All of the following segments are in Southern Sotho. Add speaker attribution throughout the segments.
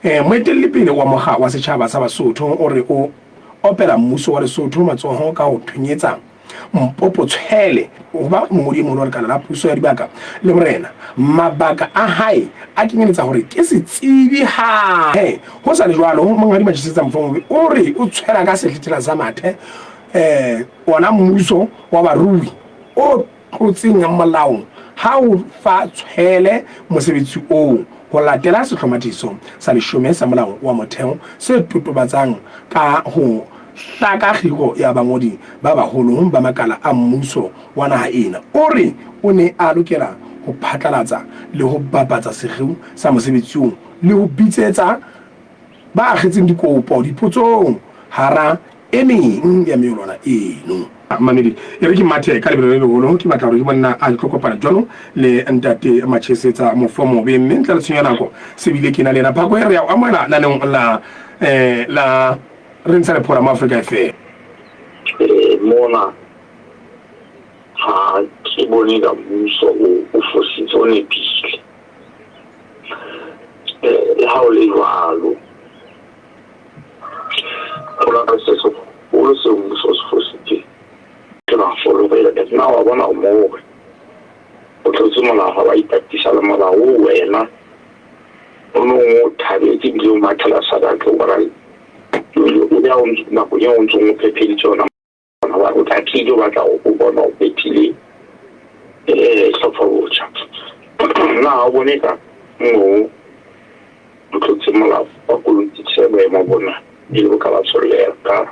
Speaker 1: Moetellipele wa mokga wa setjhaba sa Basotho o re o opela mmuso wa Lesotho matsoho ka ho thunyetsa Mpopo Tshwele ho ba mongodi e moholo wa lekala la puso ya dibaka le borena. Mabaka a hae a kenyeletsa hore ke setsebi hape ho sa le jwalo, Monghadi Machesetsa Mofomobe o re o tshwela ka sehlethela sa mathe ona mmuso wa barui o tlotseng molao ha o fa Tshwele mosebetsi oo ho latela sehlomathiso sa leshome sa molao wa motheo se totobatsang ka ho hlaka kgiro ya bangodi ba baholo ba makala a mmuso wa naha ena. O re o ne a lokela ho phatlalatsa le ho bapatsa sekgeo sa mosebetsi oo le ho bitsetsa ba akgetseng dikopo dipotsong hara e meng ya meolwana eno. Mamedi, e re ke mathe ka lebelo le leholo, ke batla hore ke bone na a tlo kopana jwalo le Ntate Machesetsa Mofomobe. Mme ntle le tshenyo ya nako, se bile ke na le yena. Phako e re ya o amohela naneong la eh, la Re Ntsha Lephora mo Afrika FM.
Speaker 2: Mona ha ke bone ka mmuso o fositse, o nepile. Le ha o le jwalo, ho na le se seholo seo mmuso o se fositseng. Ke mafolo feela. Na wa bona o moo hore o tlotse molao ha wa ipapisa le molao oo wena o nong o thabetse ebile o mathela sadaka o bona o ya nakong eo o ntsong o phepheditse ona hobane o tla tlile o batla o bona o phethile hlopha botjha. Na ha o bone ka moo o tlotse molao wa kolokise boemo bona pele bo ka ba tshollela ka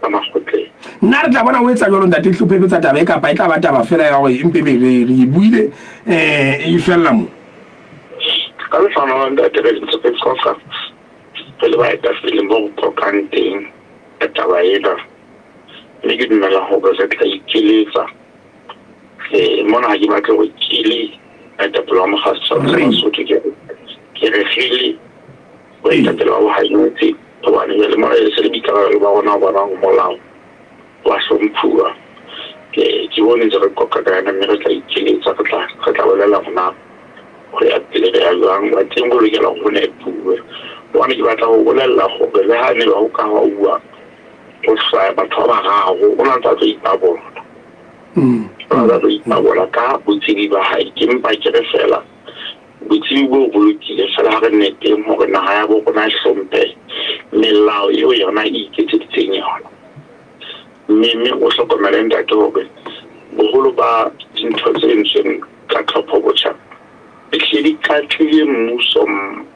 Speaker 2: ka makgotleng?
Speaker 1: Nna re tla bona o etsa jwalo, Ntate Hlophe, phephetsa taba e kapa e tla ba taba fela ya hore empe be re e buile e fella mo?
Speaker 2: Ka lehlohonolo, Ntate, re ntse re qoqa re le baetapele mo re qoqang teng ka taba ena, mme ke dumela hore re tla ikeletsa. Mona ha ke batle hore ke le baetapele wa mokga setjhaba sa Basotho, ke re re le baetapele ba bohanyetsi, hobane jwale mona e se le boikarabelo ba rona ho bona hore molao wa hlomphuwa. Ke bone ntse re qoqa ka yona, mme re tla ikeletsa, re tla re tla bolela hore na ho ya pele re ya jwang. Wa teng ho lokela hore ho nepuwe, hobane ke batla ho bolella hore le ha ne ba ho ka hwa uwa ho hlwaya batho ba bararo, o na ntse a tlo ipabola. O na ntse a tlo ipabola ka botsebi ba hae. Ke mpa ke re feela botsebi boo bo lokile, feela ha re nneteng hore naha ya bo rona e hlomphe melao eo yona e iketseditseng yona. Mme o hlokomele, ntate, hore boholo ba dintho tse entsweng ka tlhopho botjha di hlile di qatlile mmuso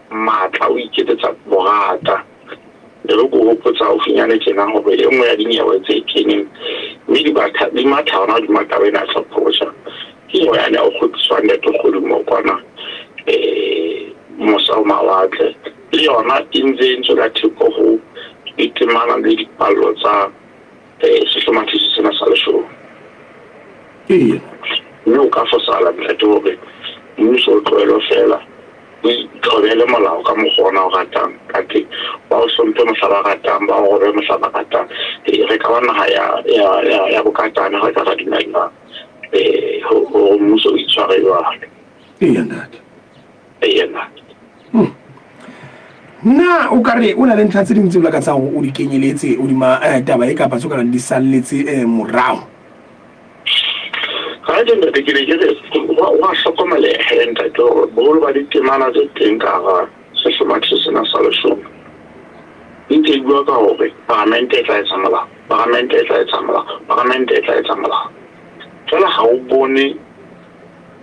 Speaker 2: matla o iketsetsa borata. E re ke o hopotsa haufinyane tjena hore e nngwe ya dinyewe tse keneng mme di batha di matha hona hodima taba ena ya tlhopho botjha ke nyewe yane ya ho kgutliswa Ntate Kgodumo kwana mosa ho mawatle. Le yona e ntse e entswe ka theko ho ditemana le dipallo tsa sehlomathiso sena sa leshome. Mme o ka fosahala, ntate, hore mmuso o tlohele feela o itlhobele molao ka mokgwa ona o ratang ka teng, ba o hlomphe mohla ba ratang, ba o robe mohla ba ratang. Re ka ba naha ya, ya, ya, ya bokatana ha re ka ra dumella hore mmuso o itshware jwalo.
Speaker 1: Eya, ntate.
Speaker 2: Eya, ntate.
Speaker 1: Na o ka re o na le ntlha tse ding tse o lakatsang hore o di kenyeletse hodima taba e kapa tse o ka reng di salletse morao?
Speaker 2: Hantle, ntate, ke ne ke re wa hlokomeleha, ntate, hore boholo ba ditemana tse teng ka hara sehlomathiso sena sa leshome di ntse di bua ka hore paramente e tla etsa molao, paramente e tla etsa molao, paramente e tla etsa molao. Jwale ha o bone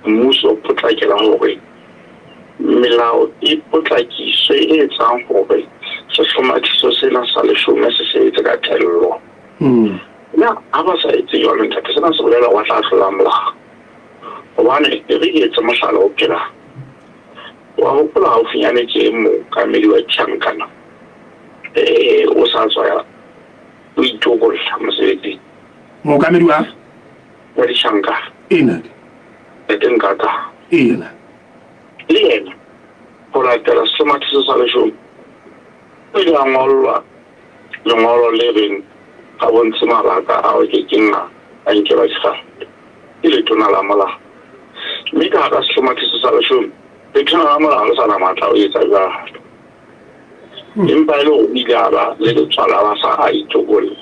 Speaker 2: mmuso o potlakela hore melao e potlakiswe e etsang hore sehlomathiso sena sa leshome se sebetse ka thello. Na ha ba sa etse jwalo, ntate, sena se bolela hore ba tla tlola molao. Hobane e re ke etse mohlala o phelang. Wa hopola haufinyane tje mookamedi wa tjhankana o sa tswa o itokolla mosebetsing.
Speaker 1: Mookamedi wa?
Speaker 2: Wa ditjhankana.
Speaker 1: Ee, ntate.
Speaker 2: Ntate Nkaka.
Speaker 1: Ee, ntate.
Speaker 2: Le yena ho latela sehlomathiso sa leshome o ile a ngollwa lengolo le reng a bontshe mabaka ao ke keng a nkelwa dikgato ke letona la molao. Mme ka hara sehlomathiso sa leshome, letona la molao le sa na matla a ho etsa jwalo. Empa e le hore o ile a ba le letswalo a ba sa a itokolle.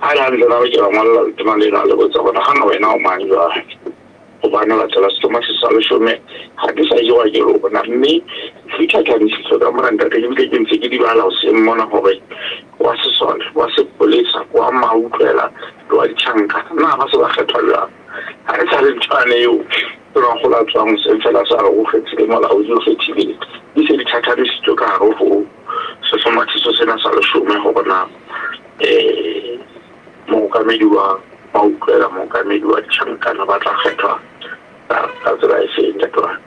Speaker 2: Ha e le hantle na ke ba ngolla letona lena le botsa hore hana wena o mang jwale. Hobane latela sehlomathiso sa leshome ha ke sa jewa ke lona. Mme dithathamisiso ka mona ntate ke bile ke ntse ke di bala hoseng mona hore wa sesole, wa sepolesa, wa mautlwela le wa ditjhankana na ba se ba kgethwa jwang. Ha e sa le nthwane eo Tonakgolo a tswang hoseng feela a sa re o kgethile molaodi o kgethile. Di se di thathamisitswe ka hare ho sehlomathiso sena sa leshome hore na um mookamedi wa mautlwela, mookamedi wa ditjhankana ba tla kgethwa ka tsela e feng, ntate wa ka.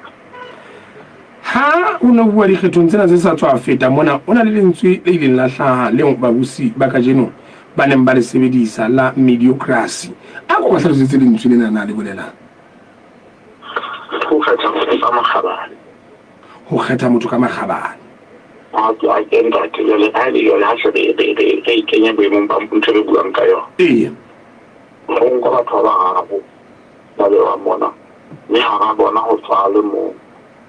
Speaker 1: Ha o ne o bua dikgethong tsena tse sa tswa feta mona, o na le lentswe le ileng la hlaha leo babusi ba kajeno ba neng ba le sebedisa la mediocracy. A ko ba hlalosetse lentswe lena na le bolelang?
Speaker 2: Ho kgetha motho ka makgabane.
Speaker 1: Ho kgetha motho ka makgabane.
Speaker 2: A ke a ke ntate jwale ha le jwale ha se re re re re ikenya boemong ba ntho re buang ka yona.
Speaker 1: Ee.
Speaker 2: Ho nkwa batho ba bararo ba bewa mona mme hara bona ho tswa le mong.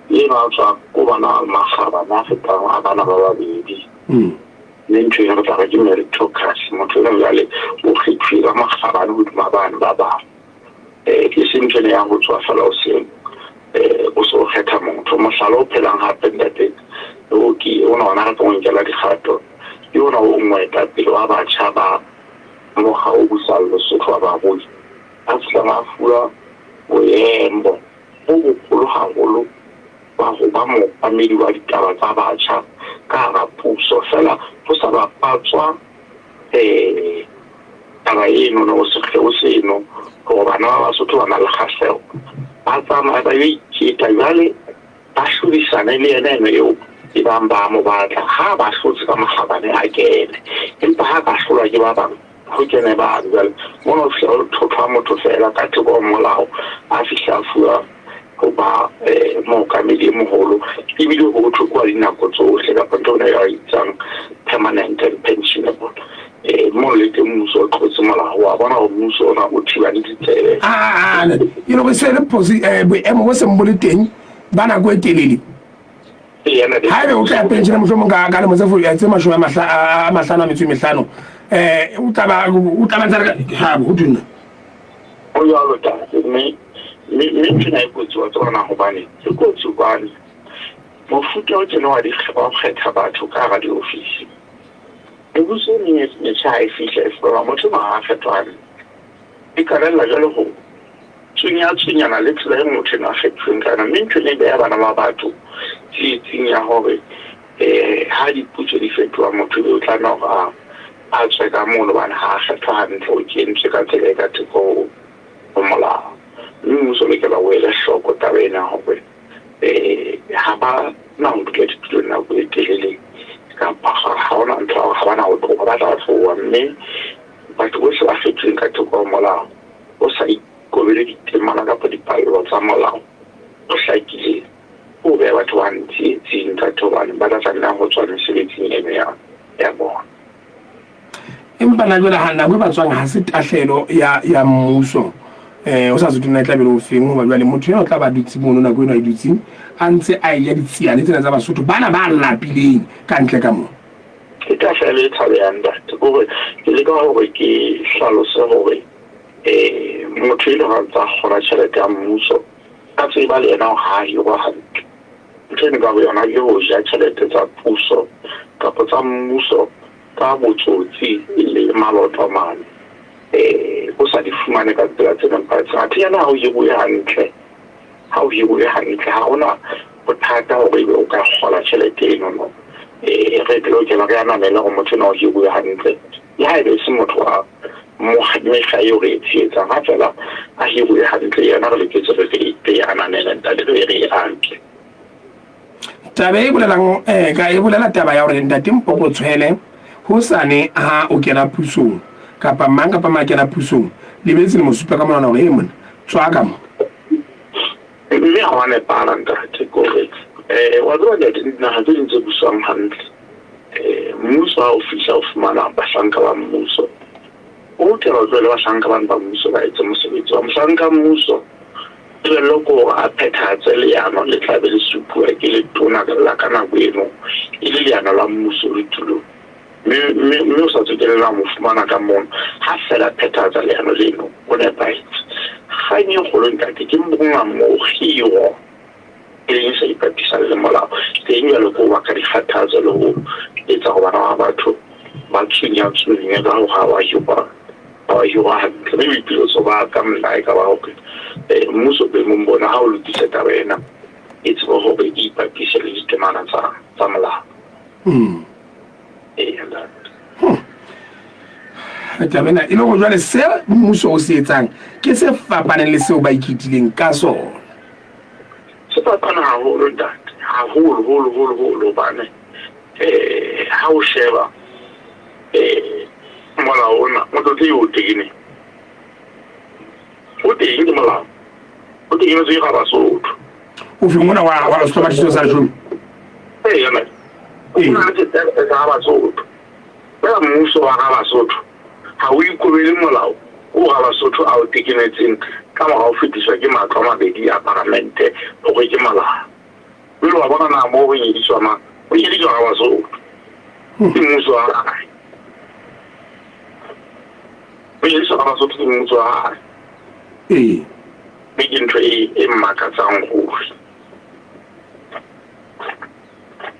Speaker 2: Enwa a tswa ko bana makgabane a fetang a bana ba babedi. Mme ntho ena re tla re ke meritocracy. Motho enwa jwale o kgethuwe ka makgabane hodima bane ba bang. E seng ntho ena ya ho tswa fela hoseng o se o kgetha motho. Mohlala o phelang hape ntate o ke ona ona re tlo nkela dikgato ke ona o moetapele wa batjha ba mokga o busang Lesotho wa barui a fihlang a fuwa boemo bo boholo haholo ba ho ba mookamedi wa ditaba tsa batjha ka hara puso feela ho sa bapatswa taba eno no sekgeo seno hore bana ba Basotho ba na le kgahleho ba tsamaya ba yo iketa jwale ba hlodisane le yena eno eo e bang ba mo batla ha ba hlotse ka makgabane a kene empa ha ka hlolwa ke ba bang ho kene bang jwale mona o fihla o thothwa motho fela ka theko ho molao a fihla a fuwa ho ba mookamedi e moholo ebile ho thwe kwa dinako tsohle kapa ntho ena ya itsang permanent and pensionable. Mono le teng mmuso o tlotse molao wa bona hore mmuso ona o thibane ditsebe.
Speaker 1: E le hore se le boemo bo seng bo le teng ba nako e telele. Haebe o tla ya pension mohlomong ka ka lemo tse mashome a mahlano a metso e mehlano o tla ba o tla ba ntse ha ho thwe nna.
Speaker 2: Ho jwalo ntate mme mme ntho ena e kotsi wa tseba na hobane e kotsi hobane mofuta o tjena wa wa ho kgetha batho ka hara diofisi mebuso e meng e metjha ha e fihla e fumana motho enwa ha a kgethwa hantle e qalella jwale ho tsunya-tsunyana le tsela e motho enwa a kgethuweng ka yona mme ntho ena e beha bana ba batho tsietsing ya hore ha diputso di fetoha motho ebe o tlameha hore a a tswe ka mono hobane ha a kgethwa hantle o kentswe ka tsela e ka thoko ho molao. Mme mmuso o lokela o ele hloko taba ena hore ha ba na ho dula ditulong nako e telele kapa ha hona ntho ya hore ha ba na ho tloha, ba tla tloha. Mme batho bohle ba kgethuweng ka thoko ho molao o sa ikobele ditemana kapa dipallo tsa molao o hlakileng, o beha batho ba tsietsing ntate hobane ba tla tlameha ho tswa mesebetsing eno ya bona.
Speaker 1: Empa na jwale ha nako e ba tswang ha se tahlehelo ya ya mmuso o sa tsotelle na e tla be le ofeng hoba jwale motho ena o tla ba dutse mono nako eno a e dutseng a ntse a eja ditsiane tsena tsa Basotho bana ba lapileng ka ntle ka moo.
Speaker 2: Ke tahlehelo e tshabehang ntate kore ke leka hore ke hlalose hore motho enwa ha ntsa kgola tjhelete ya mmuso a tseba le yena hore ha a hirwa hantle. Ntho eno ka boyona ke ho ja tjhelete tsa puso kapa tsa mmuso ka botsotsi le malotomane o sa di fumane ka tsela tse nepahetseng. Athe yena ha o hiruwe hantle, ha o hiruwe hantle ha hona bothata hore ebe o ka kgola tjhelete enono. Re lokela re ananele hore motho enwa o hiruwe hantle le haeba e se motho wa mekga eo re e tshehetsang, ha feela a hiruwe hantle yena re loketse re re e ananele ntate re re e anke.
Speaker 1: Taba e bolelang ka e bolela taba ya hore ntate Mpoko Tshwele hosane ha o kena pusong kapa mang kapa mang a kena pusong le betse le mo supa ka monwana hore e mona tswa ka mo.
Speaker 2: Mme ha wa nepahala ntate ke hore wa tseba ntate dinaha tse ding tse buswang hantle mmuso ha o fihla o fumana bahlanka ba mmuso o lokela o tlohele bahlanka bana ba mmuso ba etse mosebetsi wa mohlanka mmuso. Tebello ke hore a phethahatse leano le tla be le supuwa ke letona la ka nako eno e le leano. leano la mmuso le tulong. Mme, mme, mme o sa tsotelle na o mo fumana ka mono, ha feela a phethahatsa leano leno, o nepahetse. Kgang e kgolo, ntate, ke monga mokgiro e leng e sa ipapisang le molao. Teng jwale ke ho baka dikgathatso le ho etsa hore bana ba batho ba tsunyatsunye ka hore ha wa hirwa, ha wa hirwa hantle. Mme boipiletso ba ka mna e ka ba hore mmuso boemong bona ha o lokise taba ena, e tsebe hore e ipapise le ditemana tsa, tsa molao. Eya, ntate.
Speaker 1: Taba ena e le hore jwale se mmuso o se etsang ke se fapaneng le seo ba ikhetileng ka sona.
Speaker 2: Se fapana haholo, ntate, haholo, holo, holo, holo, hobane ha o sheba molao ona, motlotlehi o teng, o teng ke molao, o tekenetswe ke Rabasotho.
Speaker 1: O feng ona wa wa sehlomathiso sa leshome?
Speaker 2: Eya, ntate. O na le setempe sa Rabasotho. Feela mmuso wa Rabasotho ha o ikobele molao oo Rabasotho a o tekenetseng ka mora ho fetiswa ke matlo a mabedi a paramente hore ke molao. Jwale wa bona na moo ho nyediswa mang? Ho nyediswa Rabasotho. Ke mmuso wa hae. Ho nyediswa Rabasotho ke mmuso wa hae.
Speaker 1: Ee.
Speaker 2: Mme ke ntho e, e mmakatsang ruri.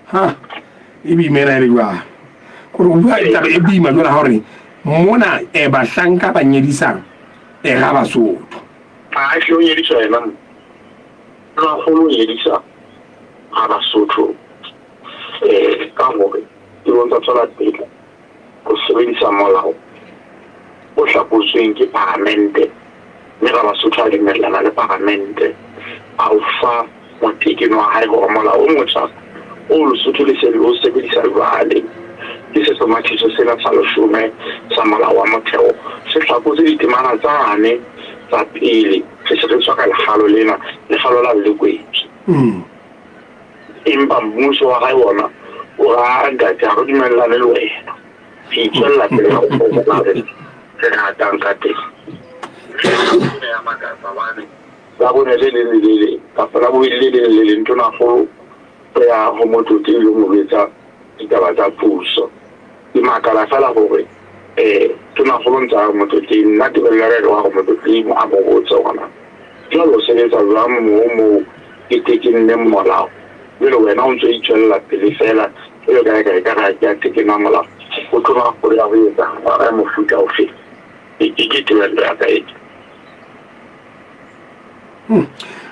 Speaker 1: Ha, e boima ena e le jwang? Kore o bua taba e boima jwale ha hore mona e bahlanka ba nyedisang e ga Basotho.
Speaker 2: Ha hle o nyediswa yena mo. Tonakgolo o nyedisa ga Basotho ka hore e bontsha tswela pele ho sebedisa molao o hlakotsweng ke paramente mme Rabasotho a dumellana le paramente a o fa motekeno wa hae hore molao o motjha oo Lesotho le seng le o sebedisa jwale ke sehlomathiso sena sa leshome sa molao wa motheo se hlakotse ditemana tsane tsa pele re se re tswa ka lekgalo lena lekgalo la Lekwetso. Empa mmuso wa hae wona o re, Aa, ntate, ha re dumellane le wena. Re itswella pele ka mokgwa oo rona re ratang ka teng. Ena ya makatsa hobane Labone le leng le le leng kapa Labobedi le leng le le leng Tonakgolo o ya ho Motlotli o ilo mo jwetsa ditaba tsa puso. Ke makala feela hore Tonakgolo o ntse a re Motlotli, nna tebello ya ka ke hore Motlotli a mo botse hore na jwale o sebetsa jwang moo moo ke tekenneng molao, jwale wena o ntso itswella pele feela jwalo ka eka ekare ha ke a tekena molao. O Tonakgolo ya ho etsang? Wa ya mofuta ofe? Ke tebello ya ka ena.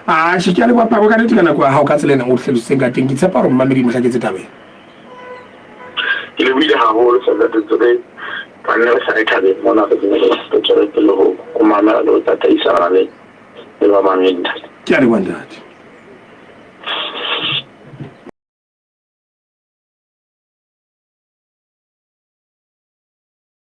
Speaker 1: Atjhe, ke a leboha Pako ka nnete ka nako ya hao ka tsela ena o hlalositseng ka teng. Ke tshepa hore momamedi mohla ke tse tabeng.
Speaker 2: Ke lebohile haholo Ntate Tsebe. Ka nne re sa re thabeng mona re ne re tswele pele ho mamela le ho tataisana le le bamamedi ntate.
Speaker 1: Ke a leboha ntate.